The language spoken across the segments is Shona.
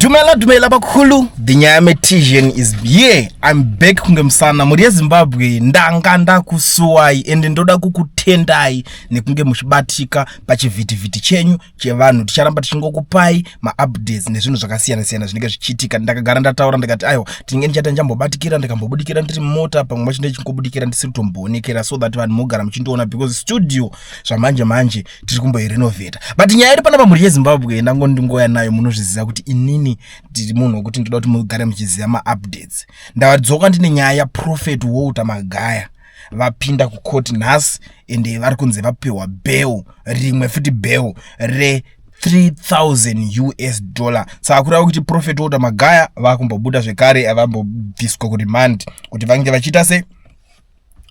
Dumela, dumela bakhulu. The Nyametician is here. I'm back kunge musana mhuri yeZimbabwe. Ndanga ndakusuwai ende ndoda kukutendai nekunge muchibatika pachivhitivhiti chenyu chevanhu. Ticharamba tichingokupai maupdates nezvinhu zvakasiyana siyana zvinenge zvichiitika. Ndakagara ndataura ndikati aiwa, tinenge ndichati ndichambobatikira, ndikambobudikira ndiri mumota, pamwe pacho ndichingo ndisiri kutomboonekera, so that vanhu mogara muchindiona, because studio zvamanje manje tiri kumboirenovheta. But nyaya iri panapa, mhuri yeZimbabwe, ndangondingoya nayo. Munozviziva kuti inini ndiri munhu wekuti ndoda kuti mugare muchiziva maupdates. Ndadzoka ndine nyaya yaProphet Walter Magaya. Vapinda kukoti nhasi ende vari kunzi vapiwa bail, rimwe futi bail re 3000 US dollar. Saka kureva kuti Prophet Walter Magaya vakumbobuda zvekare, vambobviswa kuremand kuti vange vachiita sei,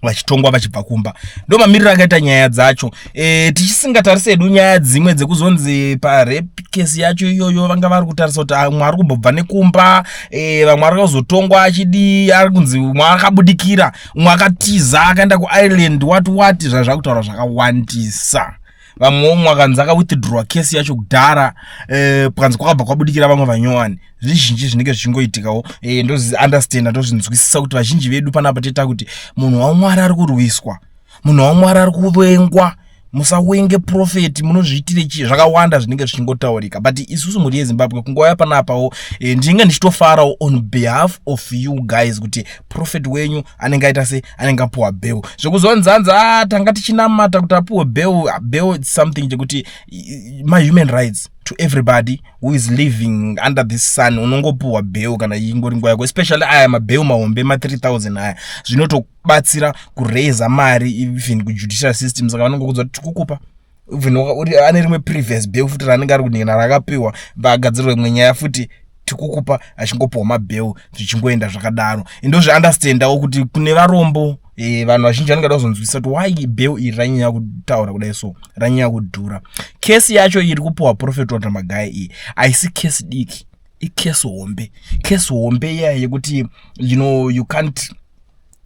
vachitongwa vachibva kumba. Ndo mamiriro akaita nyaya dzacho. Tichisingatarise hedu nyaya dzimwe dzekuzonzi parape case yacho iyoyo, vanga vari kutarisa kuti umwe ari kumbobva nekumba, vamwe ari kuzotongwa achidii, ari kunzi umwe akabudikira, umwe akatiza akaenda kuIreland, what what, zvazvakutaura zvakawandisa. Vamwe umwe akanzi akawithdrawa kesi yacho kudhara, pakanzi kwakabva kwabudikira vamwe vanyowani. Zvizhinji zvinenge zvichingoitikawo. Ndozviunderstanda, ndozvinzwisisa kuti vazhinji vedu panapa toita kuti munhu waMwari ari kurwiswa, munhu waMwari ari kuvengwa. Musawenge prophet, munozviitire chii? Zvakawanda zvinenge zvichingotaurika. But isusu mhuri yeZimbabwe, kungouya panapawo, ndinenge ndichitofarawo on behalf of you guys kuti prophet wenyu anenge aita sei, anenge apuwa bail. Zvekuzonzanza, ah, tanga tichinamata kuti apuwe bail. Bail, it's something chekuti mahuman rights to everybody who is living under this sun. Unongopuwa bail kana ingori nguva yako, especially aya mabail mahombe ma3000 aya, zvinotobatsira kuraisa mari even kujudicial system. Saka vanongokudza kuti tikukupa, even ane rimwe previous bail futi raanenge ari kuningina rakapiwa, vagadzirwa imwe nyaya futi, tikukupa, achingopiwa mabail, zvichingoenda zvakadaro. Ndozviunderstandawo kuti kune varombo, vanhu vazhinji vanongada kuzonzwisisa kuti why bail iri ranyanya kutaura kudai, so ranyanya kudhura. Kesi yacho iri kupiwa Prophet Walter Magaya iyi haisi kesi diki, ikesi hombe, kesi hombe iya yekuti you can't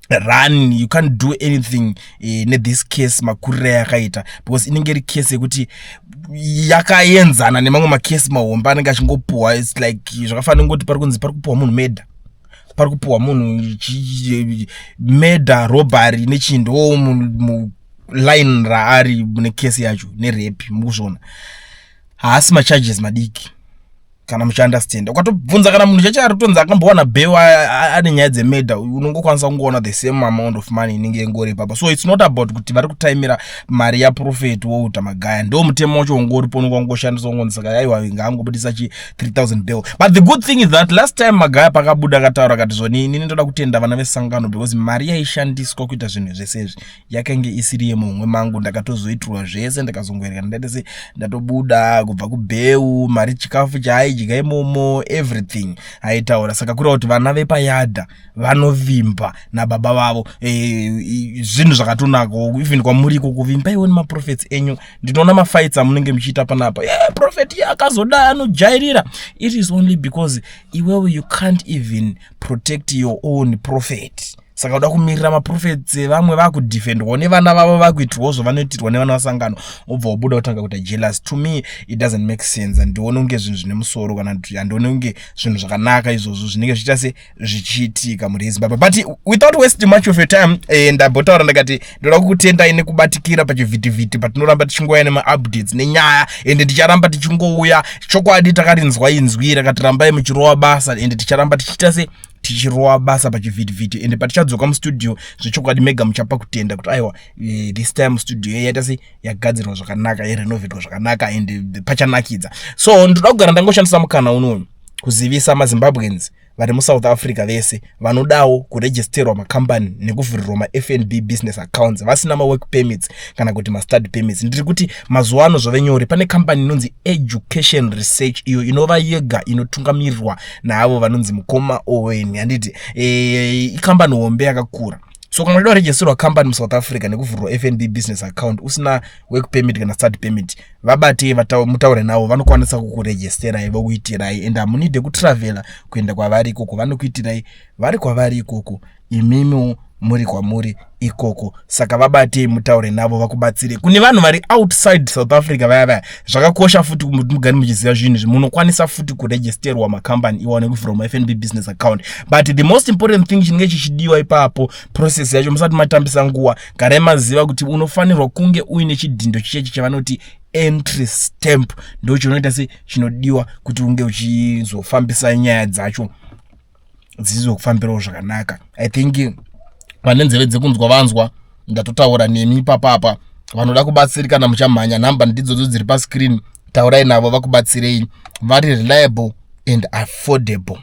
run, you can't do anything nethis case makuriro ayakaita, because inenge iri kesi yekuti yakaenzana nemamwe makesi mahombe anenge achingopuhwa. It's like zvakafanira kungoti pari kunzi pari kupuhwa munhu murder, pari kupuhwa munhu murder, robbery nechii, ndo muline raari mune kesi yacho nerape. Mukuzviona, haasi macharges madiki kana muchiunderstand. Ukatobvunza kana munhu chacho ari kutonzi akambowana bail ane nyaya dzemurder, unongokwanisa kungoona the same amount of money inenge ingori ipapa. So it's not about kuti vari kutaimira mari yaProphet Walter Magaya. Ndo mutemo wacho ungoripo, unongangoshandisa ungonzi saka aiwa, ngaangobudisa chi 3000 bail. But the good thing is that last time Magaya pakabuda akataura akati zvoni, inini ndoda kutenda vana vesangano because mari yaishandiswa kuita zvinhu zvese izvi yakange isiri yemumwe mangu. Ndakatozoitirwa zvese, ndakazongoerekana ndaita se ndatobuda kubva kubail, mari, chikafu chaaidya imomo, everything aitaura. Saka kureva kuti vana vepayadha vanovimba nababa vavo. Zvinhu zvakatonakawo even kwamuri ikoko, vimbaiwo nemaprophets enyu. Ndinoona mafights amunenge muchiita panapa, yeah, prophet iye akazodai, anojairira. It is only because iwewe you can't even protect your own prophet. Saka uda kumirira maprophets evamwe vakudefendwawo nevana vavo, vakuitirwawo zvavanoitirwa nevana vasangano, obva wabuda kutanga kuita jealous. To me it doesn't make sense. Handioni kunge zvinhu zvine musoro kana kuti handioni kunge zvinhu zvakanaka izvozvo zvinenge zvichiita se zvichiitika, mhuri yeZimbabwe. But without wasting much of your time, ndambotaura ndakati ndoda kukutendai nekubatikira pachivhitivhiti patinoramba tichingouya nemaupdates nenyaya, ende ndicharamba tichingouya. Chokwadi takarinzwa inzwi rakati rambai muchirova basa, ende ticharamba tichiita se tichirova basa pachivhitivhiti. Ende patichadzoka mustudio, zvechokwadi mega muchapa kutenda kuti aiwa, this time studio yaita se yagadzirwa zvakanaka, yarenovatwa zvakanaka, ende pachanakidza. So ndoda kugara ndangoshandisa mukana unoyu kuzivisa maZimbabweans vari muSouth Africa vese vanodawo kuregisterwa makambani nekuvhurirwa maFNB business accounts vasina mawork permits kana kuti mastudy permits. Ndiri kuti mazuva ano zvave nyore. Pane kambani inonzi Education Research, iyo inova yega inotungamirirwa naavo vanonzi mukoma Owen, handiti? Ikambani hombe yakakura. So kana uchida kuregisterwa kambani muSouth Africa nekuvhurirwa FNB business account usina work permit kana study permit, vabatei, mutaure navo, vanokwanisa kukuregisterai, vokuitirai, and hamunide kutravhela kuenda kwavari ikoko. Vanokuitirai vari kwavari ikoko, imimiwo. Muri kwamuri ikoko, saka vabatei, mutaure navo, vakubatsire. Kune vanhu vari outside South Africa vaya vaya, zvakakosha futi kuti mugare muchiziva zvinhu izvi. Munokwanisa futi kuregisterwa makambani iwawo nekuvhurwa maFNB business account, but the most important thing chinenge chichidiwa ipapo, process yacho, musati matambisa nguva, garai maziva kuti unofanirwa kunge uine chidhindo chichechi chavanoti entry stamp. Ndo chinoita se chinodiwa kuti unge uchizofambisa nyaya dzacho, dzichizokufambirawo zvakanaka. I think vane nzeve dzekunzwa vanzwa. Ndatotaura nemi papapa. Vanoda kubatsirikana, muchamhanya, nhamba ndidzodzo dziri pascreen. Taurai navo vakubatsirei. Vari reliable and affordable.